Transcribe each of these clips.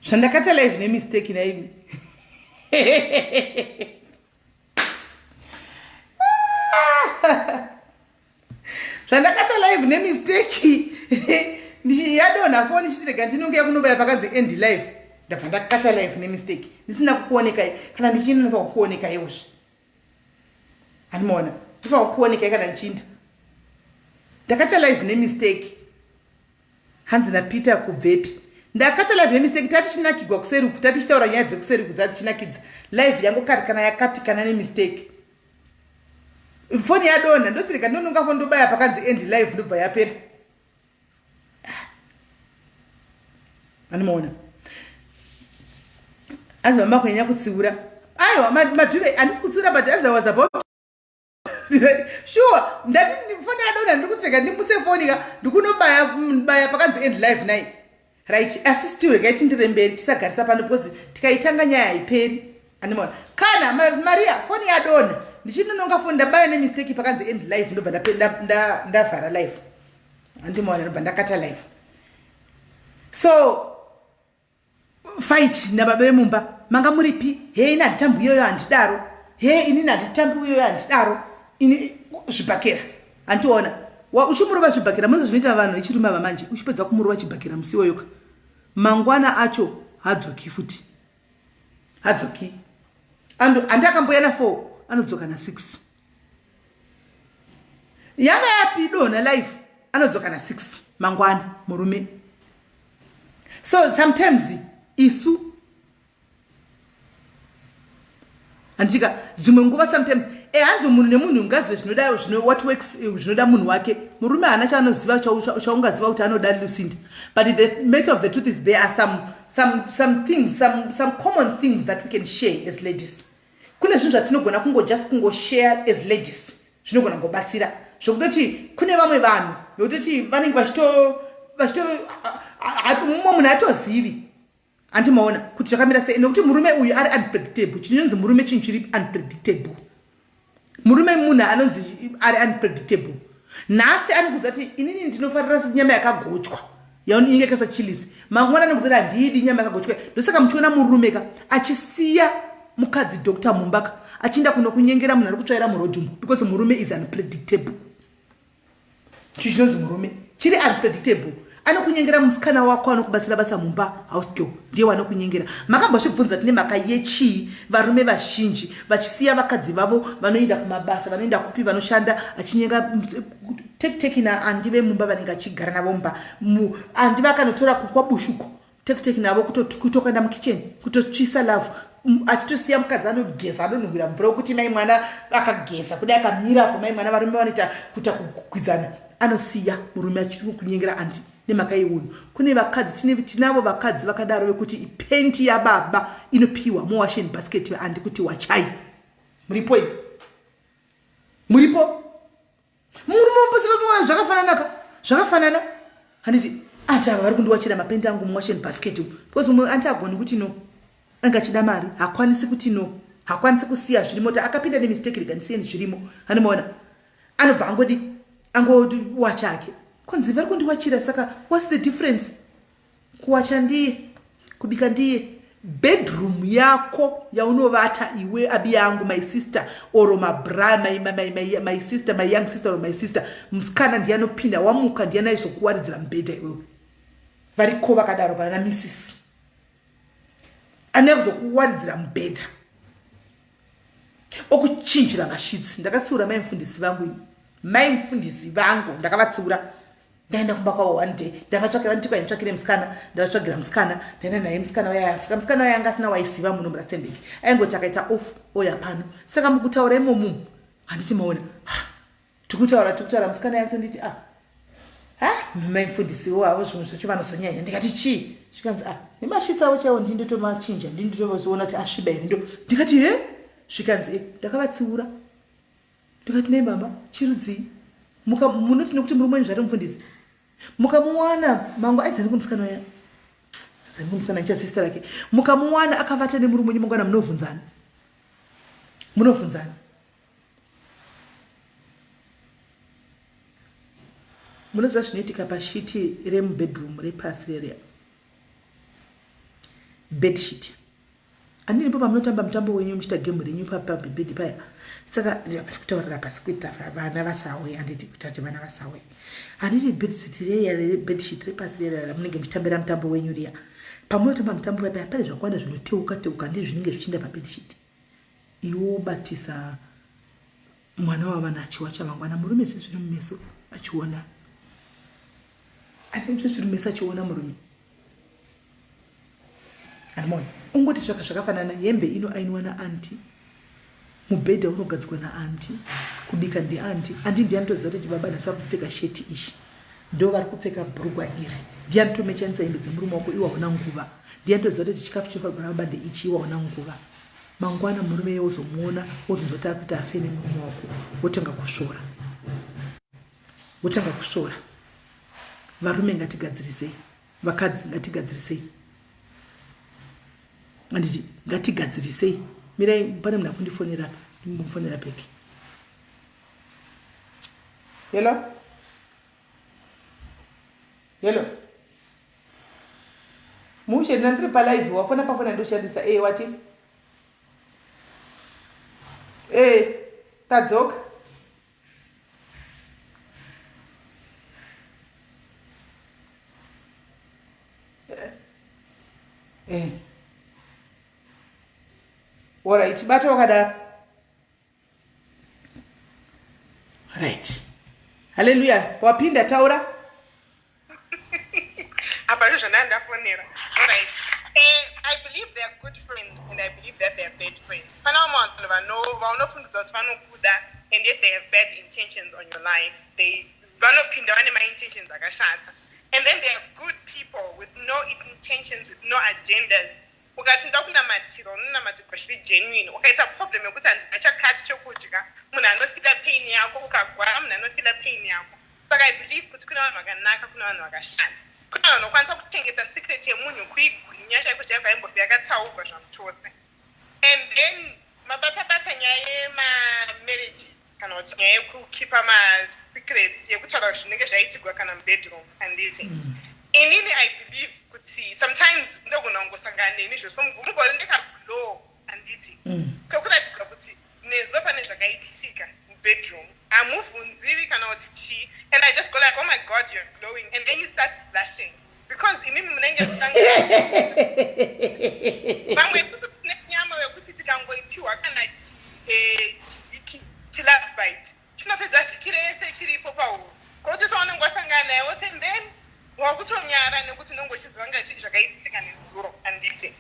Zvandakata live nemistake naimi. Zvandakata live nemistake. Yadonha foni chiti rega ndinonge yakunobaya pakanzi end live. Ndabva ndakata live nemistake. Ndisina kukuonekai kana ndichienda ndinofanira kukuonekai usvi. Andimaona. Ndinofanira kukuonekai kana ndichiinda. Ndakata live nemistake. Hanzi naPeter kubvepi? Ndakata live nemistake tatichinakigwa kuseri uku tatichitaura nyaya dzekuseri uku dzadzichinakidza live yangu kati kana yakatikana nemistake foni yadonha ndoti rega ndononga foni ndobaya pakanzi end live ndobva yapera andimaona hanzi mama kunyanya kutsiura aiwa madhuve handisi kutsiura but hanzi i was about sure ndati foni yadonha ndiri kutsvega ndimutse foni ka ndikunobaya baya pakanzi end live nai right asi still regai tindire mberi tisagarisa pano because tikaitanga nyaya haiperi andimona kana maria foni yadonha ndichinononga foni ndabaya nemistake pakanzi end live ndobva ndavhara live andimona ndobva ndakata live so fight nababa vemumba manga muripi he ini handitambi iyoyo handidaro he inini handitambi iyoyo handidaro ini zvibhakera handiona uchimurova zvibhakera munoziva zvinoita vanhu vechirume ava manje uchipedza kumurova chibhakera musi iwoyoka mangwana acho hadzoki futi hadzoki andi akamboya na 4 anodzoka na 6 yanga yapi donha life anodzoka na 6 mangwana murume so sometimes isu handitika dzimwe nguva sometimes e hanzi munhu nemunhu ungazive zvinoda zvino what works eh, zvinoda munhu wake murume haana chaanoziva chaungaziva kuti anoda lucinda but the matter of the truth is there are some, some, some things some, some common things that we can share as ladies kune zvinhu zvatinogona kungo just kungoshare as ladies zvinogona kungobatsira zvokutoti kune vamwe vanhu vekutoti vanenge vachito vachito mumwe munhu atozivi andimaona kuti zvakamira sei nekuti murume uyu ari unpredictable chinonzi murume chinhu chiri unpredictable murume munhu anonzi ari unpredictable nhasi anokuudza kuti inini ndinofarira nyama yakagochwa yainenge yakaisa chilies mangwana anokuudza kuti handiidi nyama yakagochwa ndosaka muchiona murume ka achisiya mukadzi doctor mumba ka achienda kunokunyengera munhu ari kutsvaira murodhi umu because murume is unpredictable chinhu chinonzi murume chiri unpredictable anokunyengera musikana wako anokubatsira basa mumba house girl ndiye wanokunyengera makambozvibvunza tine mhaka yechii varume vazhinji vachisiya vakadzi vavo vanoenda kumabasa vanoenda kupi vanoshanda achinyenga tekiteki naandi vemumba vanenge achigara navo mumba andi vakanotora kwabushuko tekiteki navo kutokuenda mukitchen kutotsvisa love achitosiya mukadzi anogeza anonhuhwira mvura wekuti mai mwana akageza kudai akamirapo mai mwana varume vanoita kuita kugwidzana anosiya murume achikunyengera andi nemhaka yeunhu kune vakadzi tinavo vakadzi vakadaro vekuti ipenti yababa inopiwa muwashen basket andi kuti wachai muripo imi muripo murume wopesera toona zvakafanana ka zvakafanana handiti anti ava vari kundiwachira mapendi angu muwashen basket umu because umwe anti agoni kuti no ange achida mari hakwanisi kuti no hakwanisi kusiya zvirimo ta akapinda nemistake rega ndisiye zvirimo handimaona anobva angodi angowacha ake konzi vari kundiwachira saka whats the difference Kuwacha ndiye, kubika ndiye. Bedroom yako yaunovata iwe abi yangu my sister or my bra my, my, my, my, my sister my young sister or my sister musikana ndiye anopinda wamuka ndiye anaizokuwaridzira mubhedha iwewe variko vakadaro panana misisi anouya kuzokuwaridzira mubhedha okuchinjira mashitsi ndakatsiura mai mufundisi vangu ini mai mufundisi vangu ndakavatsiura ndaenda kumba kwavo one day ndavatsvakira nditi kwainditsvakire musikana ndavatsvagira musikana ndaenda naye musikana uya saka musikana uya anga asina waiziva muno murastenburg aingoti akaita off oya pano saka mukutaura imomu handiti maona tikutaura tikutaura musikana yakutonditi ah ha mai mufundisiwo avo zvimwe zvacho vanozonyanya ndikati chii zvikanzi ah nemashitsi avo chaiwo ndi ndotomachinja ndi ndotozoona kuti asviba here ndo ndikati he zvikanzi e ndakavatsiura ndikati nei mama chirudzii munoti nekuti murume wenyu zvari mufundisi mukamuwana mangu aidzani kumusikana uya dzani kumusikana ndichasista rake mukamuwana akavata nemurume wenyu mangwana munovhunzana munovhunzana munoziva zvinoitika pashiti remubedroom repasi reria. Bedsheet. Handini po pamunotamba mutambo wenyu muchiita game renyu pabhedhi paya. Saka ndikutaurira pasi kuitira vana vasauye, handiti kuitira kuti vana vasauye. Handiti bedsheet riya, bedsheet repasi riya ramunenge muchitambira mutambo wenyu riya. Pamunotamba mutambo paya pane zvakawanda zvinoteuka teuka, handiti zvinenge zvichiinda pabedsheet. Iwe wobatisa mwana wavana achiwacha mangwana murume zvinhu zviri mumeso achiona. Ane zvinhu zviri mumeso achiona murume. Anamona ungoti zvaka zvakafanana hembe ino ainwa naanti mubhedha unogadzikwa naanti kubika ndianti anti ndiye anotoziva kuti baba nhasi vari kupfeka sheti ishi ndo vari kupfeka bhurugwa iri ndiye anotomechanisa hembe dzemurume wako iwe hauna nguva ndiye anotoziva kuti chikafu chinofanirwa nababa ndeichi iwe hauna nguva mangwana murume iye wozomuona wozonzwa kuti akuita afe nemurume wako wotanga kusvora wotanga kusvora varume ngatigadzirisei Vakadzi ngatigadzirisei. Anditi ngatigadzirisei. Mirai pane munhu akundifonera apa. Ndimbomufonera back. Hello? Hello? Mushe ndandiri pa live wafona pafona ndoshandisa eh wati Eh tadzoka. Eh. Alright, bata wakadaro. Right. Hallelujah. Wapinda taura. Apa ndizvo ndandafonera. Alright. Eh, I believe they are good friends and I believe that they are bad friends. Pana vamwe vanhu vano vaunofungidzwa kuti vanokuda and yet they have bad intentions on your life. They vanopinda vane maintentions akashata. And then they are good people with no intentions, with no agendas. Ukati ndoda kunamatirwa unonamatirwa zviri genuine. Ukaita problem yekuti handina chakati chekudya, munhu anofila pain yako. Ukagwara munhu anofila pain yako. Saka I believe kuti kune vanhu vakanaka kune vanhu vakashata. Kune vanhu vanokwanisa kuchengeta secret yemunhu kuigwinya chaiko chaiko haimbofi yakataurwa zvamuchose. And then mabata bata nyaya yema marriages kana kuti nyaya yekukeepa ma secrets yekutaura zvinenge zvaitigwa kana mubedroom handiti. Inini I believe kuti sometimes ndogona kungosangana neni izvo so mugore ndekaglow handiti kwekuratidza kuti nezuro pane zvakaitika mubedroom hamuvhunzivi kana kuti chii and I just go like oh my god you're glowing and then you start blushing because imimi munenge vamwe isusu tine nyama yekuti tikangoipiwa kana chidiki chilove bite chinopedza vhiki rese chiripo pahuro kokuti sounenge wasangana naye wose and then wakutonyara nekuti unenge uchiziva nga chii zvakaitika nezuro handiti.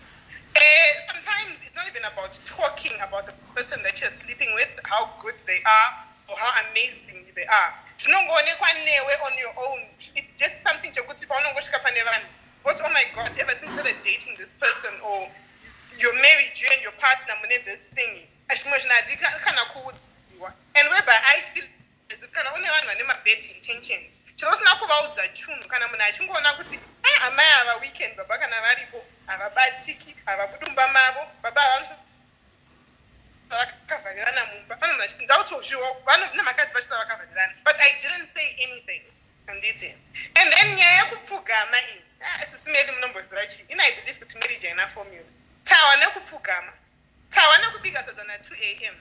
Sometimes it's not even about talking about the person that you're sleeping with, how good they are or how amazing they are. Zvinongoonekwa newe on your own. It's just something chekuti paunongosvika pane vanhu voti oh my god ever since you started dating this person or you're married you and your partner mune this thing. Zvimwe zvinhu hadi kana kuudziwa. And whereby I feel as if kana une vanhu vane mabad intentions chero usina kuvaudza chunhu kana munhu achingoona kuti ah, amai ava weekend baba kana varipo havabatiki havabudi mumba mavo baba ava vakavharirana mumba pane munhu achiti ndautozviwo nemakadzi vachita vakavharirana but I didn't say anything handiti. And then nyaya yekupfugama iyi ah, sisi Mary munomboziva chii ini I believe kuti marriage haina formula tawa nekupfugama Tahwa nekubika sadza na 2 am.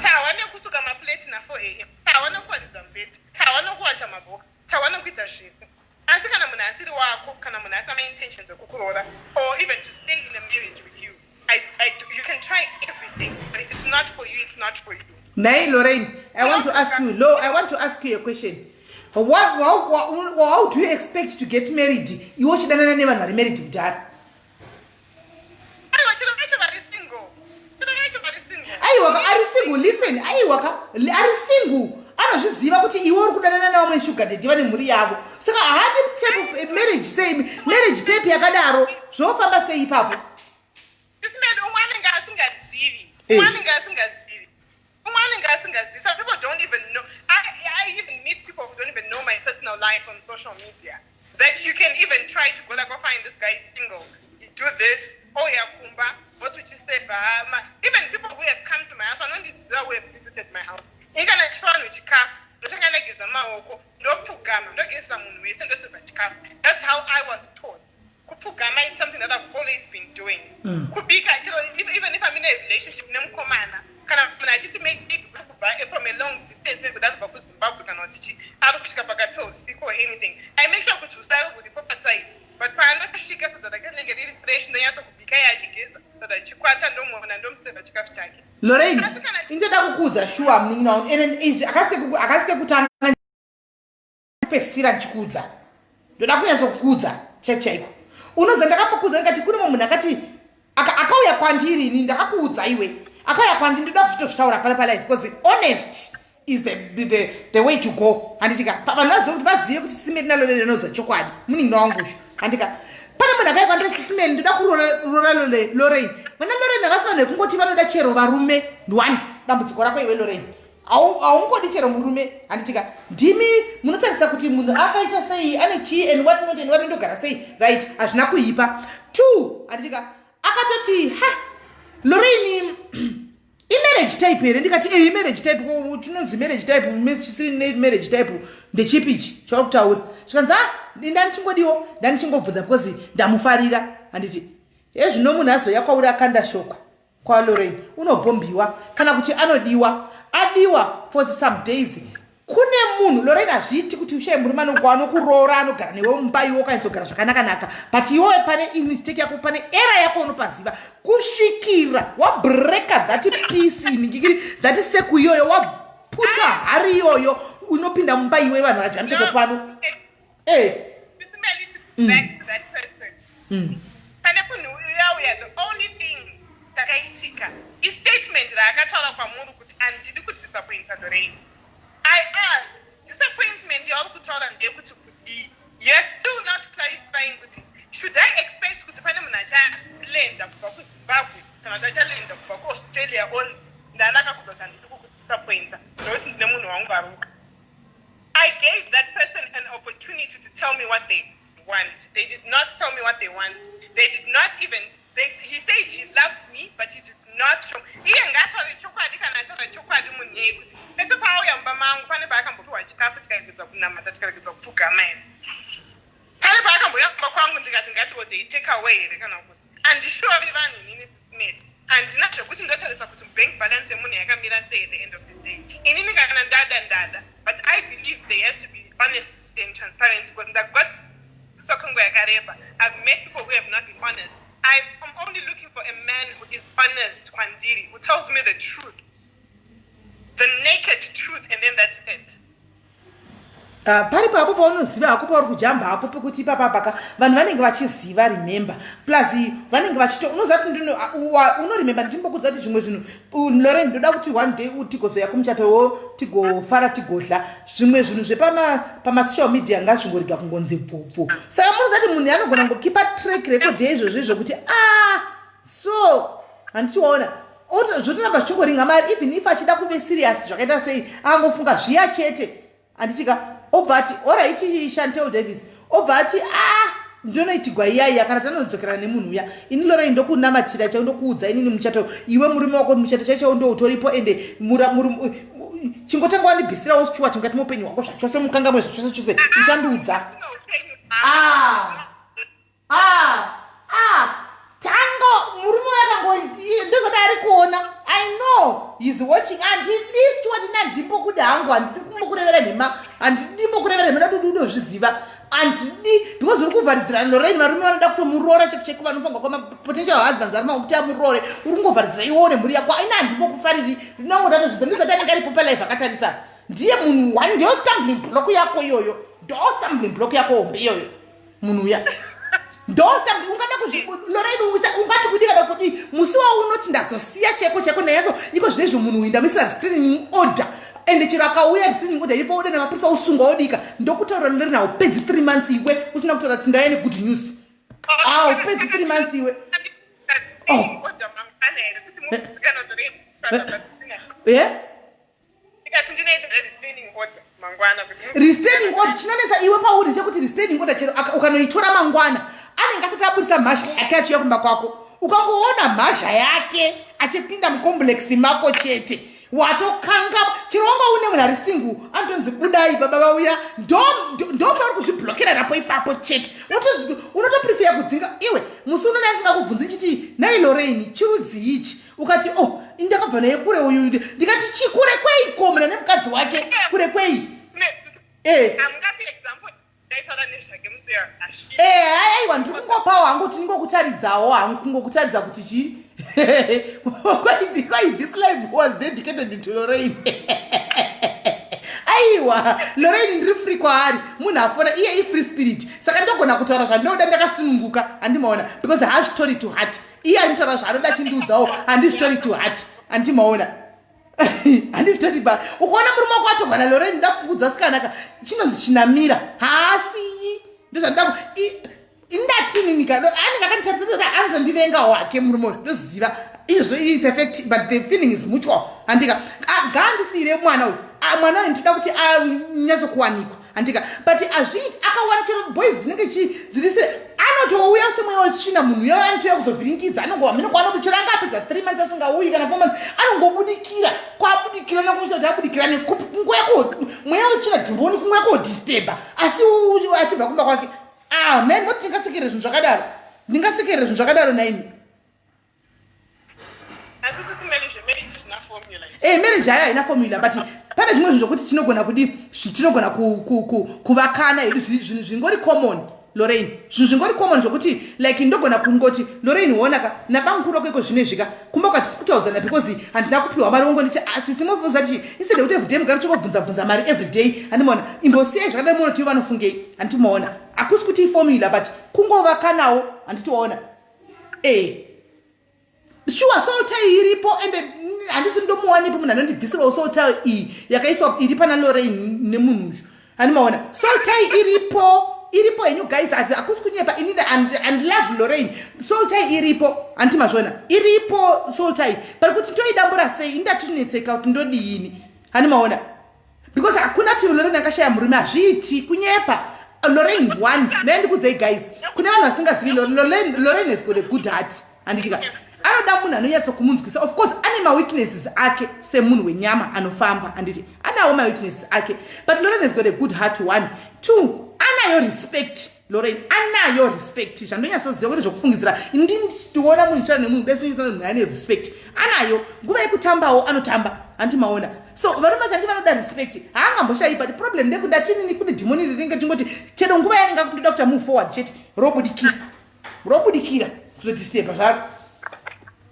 Tahwa nekusuka maplate na 4 am. Tahwa nekuwaridza mubhedha. Tahwa nekuwacha mabox. Tahwa nekuita zvese. Asi kana munhu asiri wako, kana munhu asina maintentions ekukuroora or even to stay in a marriage with you, I, I, you can try everything, but if it's not for you, it's not for you. Nhai Lorraine, I want to ask you, Lo, I want to ask you a question. What, how, how do you expect to get married iwe uchidanana nevanhu vari married kudhara? Aiwa ari single, listen, aiwa ka ari single anozviziva kuti iwe uri kudanana nevamwe sugar daddy vane mhuri yavo saka haadi type of eh, marriage sei marriage type yakadaro zvofamba sei ipapo umwe anenge asingazivi umwe anenge asingazivi Umwe anenge asingazivi. Some people don't even know. I even meet people who don't even know my personal life on social media. That you can even try to go like, oh, fine, this guy is single. You do this. Oh, yeah, kumba. What would you say? Bahama. Even people who have come to my house, vanondiziva who have visited my house. Ini kana ndichipa vanhu chikafu, ndotanga ndageza maoko, ndopfugama, ndogezesa munhu wese, ndoseva chikafu. That's how I was taught. Kupfugama is something that I've always been doing. Kubika chero, even if I'm in a relationship nemukomana, kana munhu achiti maybe kubva from a long distance, maybe kubva kuZimbabwe kana kuti chi, ari kusvika pakati peusiku or anything, I make sure kuti usavi huripo paside. But paanosvika, sadza rake rinenge riri fresh, ndonyatsokubika, iye achigeza, sadza chikwata, ndomuona, ndomusevha chikafu chake. Lorraine, intoda kukuudza shuwa, munin'ina wangu, ende izvi akasike kutanga kupedzisira ndichikuudza. Ndoda kunyatsokuudza chaiko chaiko. Unoziva, ndakambokuudza ndikati kune mumwe munhu akati akauya kwandiri. Ini ndakakuudza iwe, akauya kwandiri. Ndoda kuchitozvitaura pana palive because honest is the way to go, handitika? Vanhu vazive kuti, vazive kuti Sis Melly naLorraine inoudza chokwadi. Munin'ina wangu usho, handika? Pane munhu akauya kwandiri: "Sis Melly, ndoda kuroora Lorraine." Vana Lorraine havasi vanhu vekungoti vanoda chero varume. One, dambudziko rako iwe Lorraine, haungodi chero murume, handitika? Ndimi munotarisa kuti munhu akaita sei, ane chii and what not and what, ndogara sei, right? Hazvina kuipa. Two, handitika, akatoti, "Ha, Lorraine imarriage type here?" Ndikati, "E, imarriage type." Chinonzi marriage type, chisiri marriage type ndechipi ichi chauri kutaura? Zvikanzi, "A, ndandichingodiwo, ndandichingobvunza because ndamufarira." Handiti ezvino munhu azoya kwauri akanda shoko kwaLorraine, unobhombiwa kana kuti anodiwa, adiwa for some days. Kune munhu, Lorraine, hazviiti kuti ushaye murume anokuroora, anogara newe mumba, iwe ukanyatsogara zvakanaka-naka. But iwewe pane mistake yako, pane error yako, unopaziva kusvikira wabreka that peace, ningikiri that seku iyoyo, waputsa hari iyoyo, unopinda mumba iwe, vanhu vakadya mucheto pano e. Back to that person. Pane munhu uya uya, the only thing chakaitika istatement raakataura kwamuri kuti, "Handidi kudisappointa Lorraine." I asked, "Disappointment yauri kutaura ndeyekuti kudii?" You're still not clarifying kuti should I expect kuti pane munhu achalenda kubva kuZimbabwe kana kuti achalenda kubva kuAustralia, onzi ndanaka kuzoti, "Handidi kukudisappointa nokuti ndine munhu wangu aruka." I gave that person an opportunity to tell me what they want. They did not tell me what they want. They did not even, they, he said he loved me, but he did not show. Iye ngaataure chokwadi, kana achitaura chokwadi munhu iyeye, kuti pese paauya mumba mangu pane paakambopiwa chikafu, tikaregedza kunamata, tikaregedza kupfugama here? Pane paakambouya kumba kwangu ndikati ngatiodei take away here? Kana kuti handishori vanhu inini, Sis Melly. Handina zvekuti ndotarisa kuti bank balance yemunhu yakamira sei. At the end of the day, inini kana ndada, ndada, but I believe there has to be honesty and transparency because ndagwadziswa kwenguva yakareba. I've met people who have not been honest. I'm only looking for a man who is honest kwandiri, who tells me the truth, the naked truth, and then that's it. Pari papo paunoziva hako pauri kujamba hapo, pekuti ipapapaka vanhu vanenge vachiziva. Remember, plus vanenge vachito, unoziva kuti unoremember ndichimbokudza kuti zvimwe zvinhu, Lorraine, ndoda kuti one day tigozoya kumuchatowo, tigofara, tigodla zvimwe zvinhu zvepamasocial media ngazvingorega kungonzi bvubvu. Saka munoziva kuti munhu anogona kungokipa track record yeizvozvo izvo kuti a ah, so handichiona zvotoramba zvichingoringa mari, even if achida kuve serious zvakaita sei, angofunga zviya chete, handitika? Obva ati, "Alright." Chantel Davis obva ati, "A ah, ndinoitigwa iyaiya." Kana tanodzokera nemunhu uya, ini Lorraine ndokunamatira chai, ndokuudza inini, muchato iwe murume wako, muchato chaichao ndo utoripo. Ende chingotanga wandibvisirawo Stuart mukati meupenyu hwako zvachose, mukangamwe zvachose chose, uchandiudza. Ah, ah, ah. Tango murume uyo akango ndozati ari kuona. I know he's watching. Handidi Stuart, nandimbokuda hangu, handidi kumbokurevera nhema, handidi mbokurevera nhema, dadi udozviziva, handidi, because uri kuvharidzira Lorraine varume vanoda kutomuroora cheko cheko, vanofanirwa kwamapotential husbands ari makuti amuroore. Uri kungovharidzira iwewo nemhuri yako. Aina, handimbokufariri, ndinongodatozvisa. Ndizati anenge aripo palife akatarisa, ndiye munhu one, ndiyo stumbling block yako iyoyo, ndo stumbling block yako hombe iyoyo. Munhu uya ndosta ungada kuzviLorraine, ungati kudi kana kudi, musi waunoti ndazosiya cheko cheko nayatso iko zvinezvi, munhu uyu ndamisira restraining order, ende chero akauya restraining order iripo, ude namapurisa, usungwa, odika. Ndokutaura Lorraine, haupedzi 3 months iwe usina kutaura kuti ndauya negood news. Haupedzi 3 months iwe. Oh. Eh? Restraining order, chinonetsa iwe pauri chekuti restraining order chero ukanoitora mangwana, anenge asati abudisa mhazha yake achiuya kumba kwako. Ukangoona mhazha yake achipinda mucomplex mako chete, watokanga. Chero wanga une munhu ari single, anotonzi, "Budai, baba vauya." Ndo pauri kuzviblokera. ipapo ipapo chete. Unotoprefer kudzinga iwe. Musi uno ndandisingakubvunzi ndichiti, "Nai Lorraine, chirudzii ichi?" Ukati, "Oh, indakabva naye kure uyu." Ndikati, "Chikure kweiko muna nemukadzi wake? Kure kwei?" Hamungapi example ndaitaura nezvake musi. Aiwa, ndiri kungopawo hangu kuti ndingokutaridzawo hangu, kungokutaridza kuti chii, why this life was dedicated to Lorraine. Aiwa, Lorraine ndiri free kwaari. Munhu afona iye ifree spirit, saka ndogona kutaura zvandinoda ndakasununguka, handimaona? Because haazvitori to heart. Iye anotaura zvaanoda achindiudzawo, handizvitori to heart, handimaona? Handizvitori ba. Ukaona murume wako atogwa naLorraine, nda kukuudza sikanaka, chinonzi chinamira haasiyi. Ndozvandoda indatininika anenge akanditarisa, anotondivenga wake murume uyu, ndoziva izvo. It's a fact, but the feeling is mutual, handika? Ngaandisiyire mwana uyu. Mwana uyu ndinoda kuti anyatsokuwanikwa, handika? But hazviiti. Akawana chero boys dzinenge dzirisire, anotouya semweya wetsvina. Munhu uyo anotouya kuzovhiringidza. Anongohamene kwaanobuchero, anga apedza 3 months asingauyi kana 4 months, anongobudikira kwabudikira nakumusha kuti abudikira nekupi. Kungoya mweya wetsvina, dhimoni, kungoya kodisturba asi achibva kumba kwake. Ah man, moti ndingasekere zvinhu zvakadaro? Ndingasekere zvinhu zvakadaro naini? Asi sisimeli zvemarriage zvina formula. Marriage hayo haina formula, but pane zvimwe zvinhu zvokuti tinogona kudi, tinogona kuvakana hedu. Zvinhu zvingori common, Lorraine, zvinhu zvingori common zvokuti like ndogona kungoti, "Lorraine, honaka nabamukuru wako iko zvinezvika kumba kwatisi kutaudzana because handina kupiwa mari." Wongonditi, "Asisi mofunza ti instead yekuti everyday mugari chokobvunza bvunza mari everyday, handimaona? Imbosiyai zvakadai, muona kuti vanofungei." Handitimaona? Hakusi kuti iformula, but kungovakanawo, handitiwaona? Sure, soul tie iripo, ende handisi ndomuwanepo munhu anondibvisirawo soul tie iyi yakaiswa iri pana Lorraine nemunhu uyu, handimaona? Soul tie iripo, iripo henyu guys, asi hakusi kunyepa. Inini and love Lorraine. Soul tie iripo, handiti mazvona? Iripo soul tie, pari kuti toidambura sei? Indatinetseka kuti ndodiini, handimaona? Because hakuna ti Lorraine akashaya murume, hazviiti, kunyepa. Lorraine one naye ndikudzei guys, kune vanhu vasingazivi, Lorraine has got a good heart, handitika? Anoda munhu anonyatsokumunzwisa. Of course ane maweaknesses ake semunhu wenyama anofamba, handiti? Anawo maweaknesses ake, but Lorraine has got a good heart, one. Two, anayo respect. Lorraine anayo respect, zvandonyatsoziva kuti zvokufungidzira. Ndiona munhu chara nemunhu dai munhu ane respect anayo. Nguva yekutambawo anotamba, handiti maona? So varume vachandi vanoda respect, haangamboshayi. But problem ndekuti kune dhimoni rinenge chingoti chero nguva yanenge kundoda kuita move forward chete, robudikira, robudikira kuzodisturba zvaro.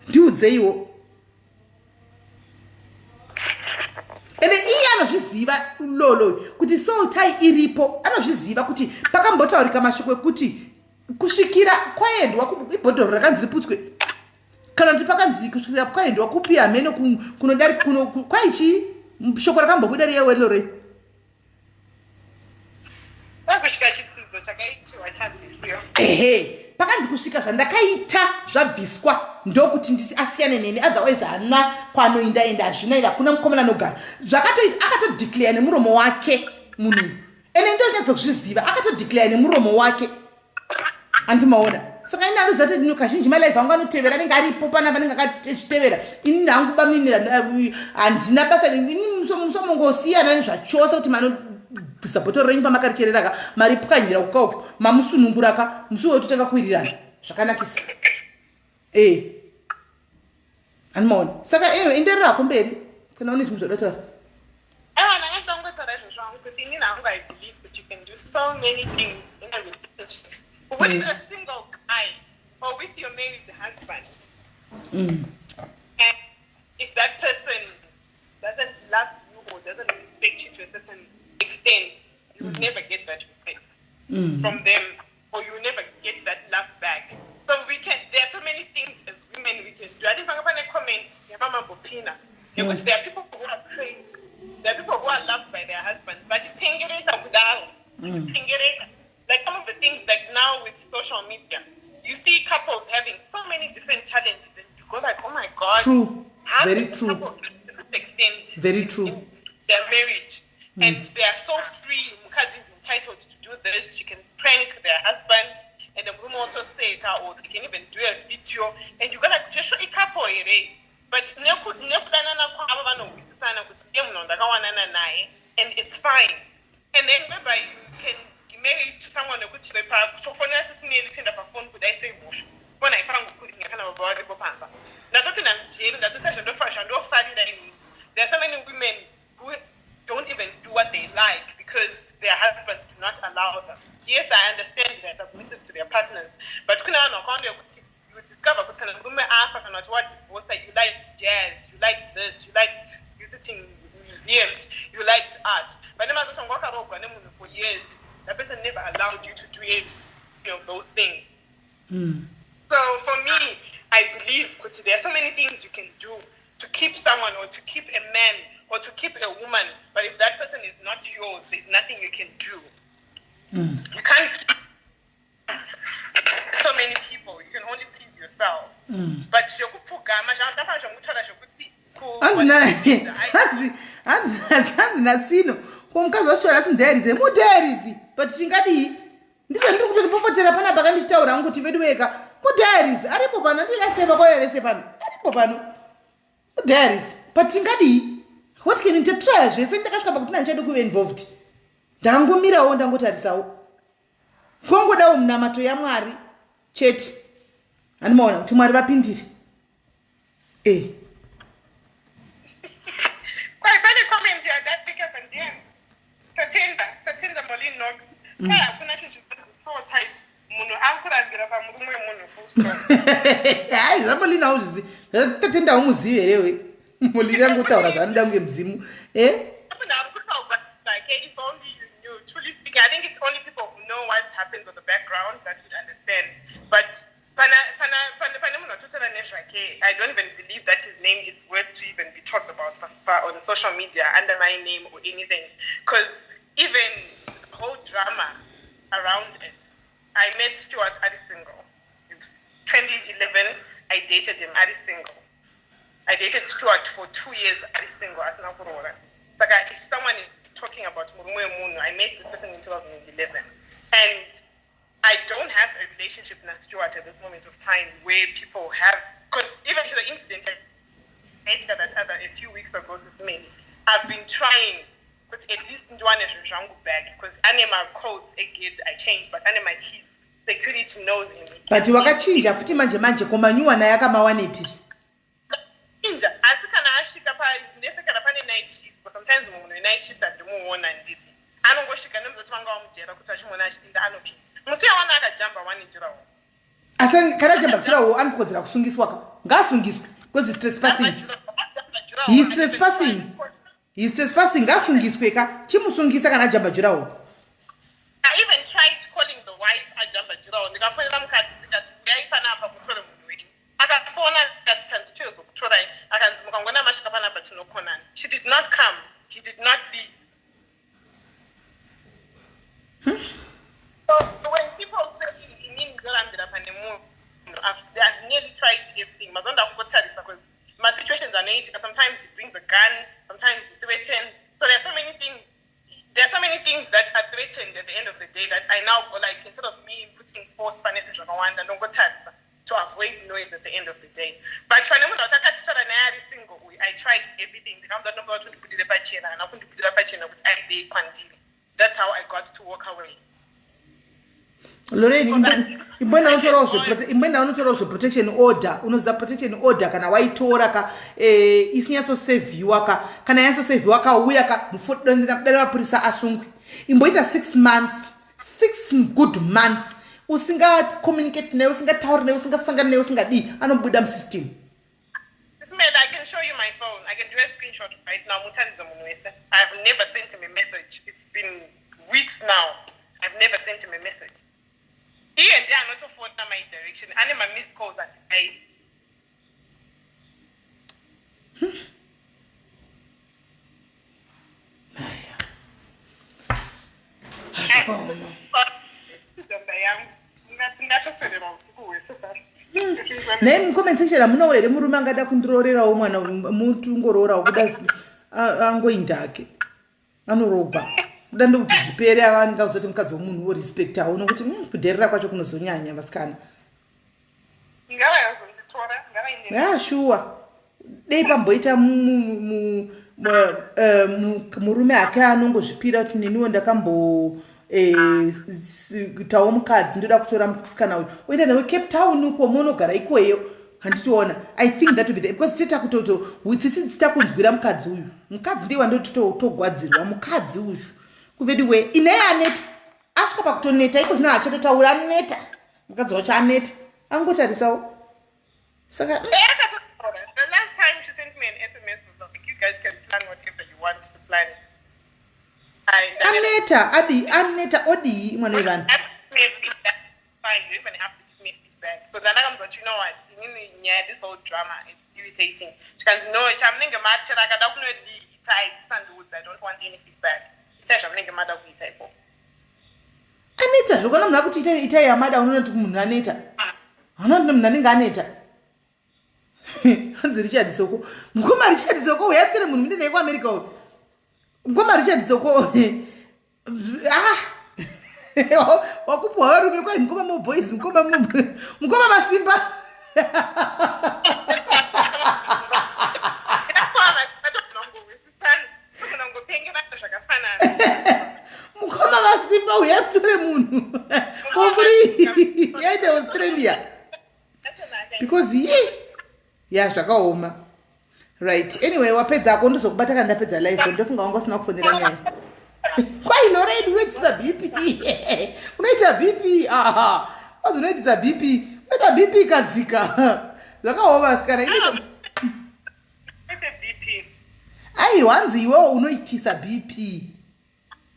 Ndiudzeiwo. Ende iye anozviziva lolo kuti soul tie iripo. Anozviziva kuti pakambotaurika mashoko ekuti kusvikira kwaendwa ibhodhoro rakanzi riputswe, kana kuti pakanzi kusvikira kwaendwa kupi, hamene kunodari kwaichi shoko rakambobuda riye welore. Kusvika chitsidzo chakaitiwa chabvisiwa. Ehe, pakanzi kusvika zvandakaita zvabviswa ndokuti ndisi asiyane neni, otherwise haana kwanoinda. Ende hazvina, ende hakuna mukomana anogara zvakatoita. Akatodeclare nemuromo wake munhu uyu, ende ndonyatsokuzviziva, akatodeclare nemuromo wake, andimaona? Saka ini anoziva kuti kazhinji malive angu anotevera, anenge aripo panapa, anenge akachitevera. Ini hangu baminira handina basa. Ini musomongosiyana nezvachose kuti manobvisa bhotoro renyu pamakarichereraka, mari pwanyira kukauko, mamusununguraka musi wototanga kuwirirana zvakanakisa. Andimaona? Saka anyway, endererako mberi kana une zvinhu zvadotaura. Aiwa, ndanga ndongotaura izvozvo hangu kuti inini hangu I believe that you can do so many things in a relationship with a single guy or with your married husband. And if that person doesn't love you or doesn't respect you to a certain extent, you will never get that respect from them, or you will never get that love back. So we can there are so many things as women we can do. I think pane comment yamamambopina nekuti there are people who are crazy, there are people who are loved by their husbands vachipengereka kudaro, vachipengereka. Like some of the things, like now with social media, you see couples having so many different challenges and you go like, "Oh my God, True. how Very can true. couple get to this extent Very true. in their marriage?" And they are so free. Mukadzi is entitled to do this. She can prank their husband and the murume also say it, or they can even do a video and you go like, "Joshua, icouple here?" But nekudanana kwavo vanohwisisana kuti ndiye munhu wandakawanana naye and it's fine. And then whereby you can be married to someone. over. Yes, I understand they're submissive to their partners, but kune vanhu vakawanda vekuti you discover kuti kana murume afa kana kuti wadivorca, you liked jazz, you liked this, you liked visiting museums, you liked art. But nemazoti wanga wakaroogwa nemunhu for years, that person never allowed you to do any of those things. So for me, I believe kuti there are so many things you can do to keep someone or to keep a man or to keep a woman, but if that person is not yours, there's nothing you can do. You can't please so many people. You can only please yourself. But zvekupfugama zvandafana zvomutaura zvokuti Hanzi hanzi nasino ko mukadzi wacho asi mudiaries, mudiaries, but tingadii? Ndizvo ndiri kutotipopotera panapa kandichitaura hangu kuti vedu weka mudiaries aripo pano. Andinaseva kwauya vese pano, aripo pano mudiaries, but tingadii? What can tatraya zvese. Ndakasvika pakuti nandichadi kuve involved, ndangomirawo, ndangotarisawo, kongodawo munamato yaMwari chete. Handimaona kuti Mwari vapindire e. Kwai pane comment yandapika pandiani, Tatenda Molin Knox. Kwai hakuna chinhu chinonzi type, munhu akurambira pamurume wemunhu, full stop. Hai, zvaMolin hauzvizi, Tatenda haumuzivi here we? Molin angotaura zvaanoda kunge mudzimu e. Munhu ari kutaurwa zvake, if only you knew. Truly speaking, I think it's only people who know what happens on the background that would understand, but pane munhu atotaura nezvake, I don't even believe that his name is worth to even be talked about on social media under my name or anything, because even the whole drama around it, I met Stuart ari single. It was 2011. I dated him ari single. I dated Stuart for 2 years ari single, asina kuroora. Saka if someone is talking about murume wemunhu, I met this person in 2011 and I don't have a relationship na Stuart at this moment of time where people have, because even to the incident that other a few weeks ago, Sis Meli, I've been trying but at least ndiwane zvinhu zvangu back, because ane macodes egate I changed, but ane my keys. Security knows him. But wakachinja futi manje manje, komanyuwa naye akamawanepi? Chinja, asi kana asvika nese kana pane night shift, but sometimes munhu wenight shift handimuona ndiri, anongosvika nemuzoti vanga vamujera kuti achimuona achipinda, anopinda musi yawana akajamba wani durawall. Asi kana ajamba durawall anokodzera kusungiswa ka, ngaasungiswe because is trespassing, he is trespassing, he is trespassing. Ngaasungiswe ka, chimusungisa kana ajamba durawall. I even tried calling the wife ajamba durawall. Ndikafonera mukadzi ndikati, "Uyai panapa mutore munhu wenyu." Akafona akati, "Tanzi tozokutorai." Akanzi, "Mukangona masvika panapa tinokonana." She did not come. He did not leave. So when people say inini ndorambira pane munhu, I've nearly tried everything. Mazonda kungotarisa because masituations anoitika, sometimes he brings a gun, sometimes he threatens. So there are so many things, there are so many things that are threatened at the end of the day that I now go like, instead of me putting force pane zvinhu zvakawanda, ndongotarisa to avoid noise at the end of the day. But pane munhu watakatitaura naye ari single uyu, I tried everything. Ndikamuza ndinokuva kuti ndibudire pachena, haana kundibudira pachena kuti aidei kwandiri. That's how I got to walk away. Lorraine, imboenda unotorawo zveprotection order. Unoziva protection order kana waitora ka, isinyatsoserviwa ka, kana yanyatsosevhiwa kauya ka, mudare mapurisa asungwe. Imboita 6 months, 6 good months usingacommunicate naye, usingatauri naye, usingasangani naye, usingadii, anobuda musystem. Ismail, I can show you my phone. I can do a screenshot right now. Mutaridzo munhu wese. I've never sent him a message. It's been weeks now. I've never sent him a message. Iye ndiye anotofona my direction. Ane ma-missed calls andidai. Zvakaoma. Nda yangu. Tingatoswedera usiku hwese pano. Naye mucomment section hamunawo here murume angada kundiroorerawo mwana, mutungoroorawo kuda angoinda ake anorogwa kuda ndokuti zvipere, anenge kuzoti mukadzi womunhu worespectawo nokuti kudherera kwacho kunozonyanya vasikana. Ngavayazonditora, ngavainde. Ya, shuwa, dei pamboita murume ake anongozvipira kuti neniwo ndakambo tawo mukadzi, ndoda kutora musikana uyu, oenda nawe Cape Town uko munogara ikweyo. Handitoona, I think that would be the, because teta kutoto tsitsi dzitakunzwira mukadzi uyu. Mukadzi ndiye wandoti togwadzirwa mukadzi uyu kuvediwe inaye aneta. Asvika pakutoneta iko zvino haachatotaura aneta. Mukadzi wacho aneta. Angotarisawo. Saka The last time she sent me an SMS was like, you guys can plan whatever you want to plan. Aneta adii aneta odii mwana wevanhu. Fine, you even have to give me feedback. Because andakamuzwa kuti you know what, inini nyaya this whole drama is irritating. Chikanzi no, chamunenge machera akada kunodii itai, musandiudza, I don't want any feedback. Itai zvamunenge mada kuita ikoko. Aneta zvokona munhu akuti itai itai yamada unoona kuti munhu aneta. Unoona kuti munhu anenge aneta. Hanzi Richard Soko. Mukoma Richard Soko uya kutere munhu minde naye kuAmerica uyu. Mukoma Richard Soko. Ah! Wakupuwa varume kwai mukoma mo boys mukoma mo mukoma masimba. Mukoma masimba uya kutore munhu. For free. Yaende Australia. Because ye ya zvakaoma. Right. Anyway, wapedza ako ndozokubata kana ndapedza live ndofunga wanga usina kufonera nyaya. Kwai Lorraine unoitisa BP. Unoita BP. Aha. Wazi unoitisa BP. Unoita BP ikadzika. Zvakaoma asikana. Inoita BP. Aiwa hanzi iwewo unoitisa BP.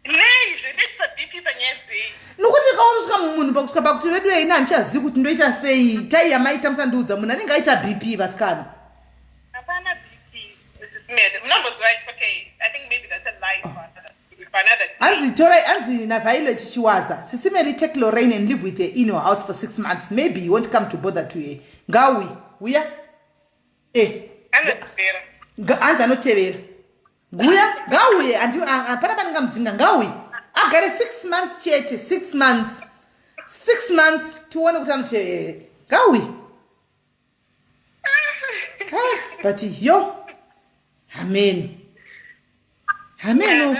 Nei zvinoitisa BP panyaya dzei? Nokuti kaonosvika munhu pakusvika pakuti vedu ini handichazivi kuti ndoita sei tai yamaita musandiudza munhu anenge aita BP vasikana. Hapana BP Mrs. Smith. Munomboziva okay, I think maybe that's a lie for another for another day. Hanzi torai hanzi naViolet Chiwaza. Sisi Mary take Lorraine and live with her in your house for 6 months. Maybe you won't come to bother to her. Ngauyi. Uya. Eh. Anotevera. Hanzi anotevera. Nguya ngauye hapana pandingamudzinga ngauye agare 6 months chete 6 months 6 months tione kuti anotevera ngauye ah, but yo hameno hameno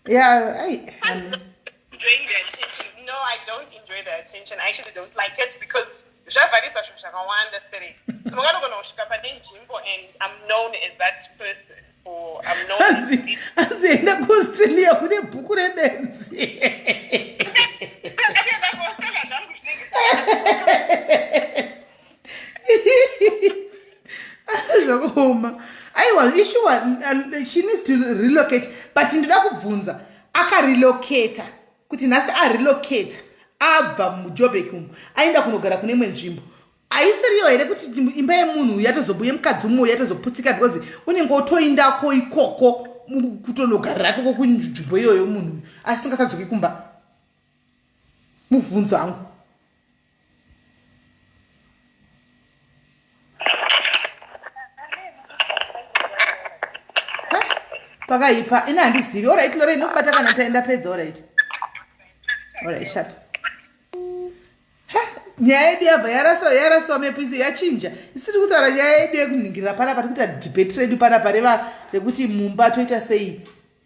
yeah ai hameno enjoying the attention no i don't enjoy the attention i actually don't like it because zvavharisa zvinhu zvakawanda sere unganogona kusvika pane nzvimbo and i'm known as that person or i'm known hanzi enda kuaustralia kune bhuku rebenzi zvakaoma aiwa ishuwa she needs to relocate but ndinoda kubvunza akarelocata kuti nhasi arelocata abva mujobek umu aenda kunogara kune imwe nzvimbo haisiriyo here kuti imba yemunhu yatozobuye mukadzi umwe yatozoputsika because unenge otoindako ikoko kutonogarira ikoko kunzvimbo iyoyo munhu asingasadzoki kumba mubvunzo hangu pakaipa ini handizivi orit lore inokubata kana taenda pedza orit orit shat nyaya yedu yabva yarasa yaraswa mepu yachinja isiri kutaura nyaya yedu yekuningirira panapa tikuita debate redu panapa reva rekuti mumba toita sei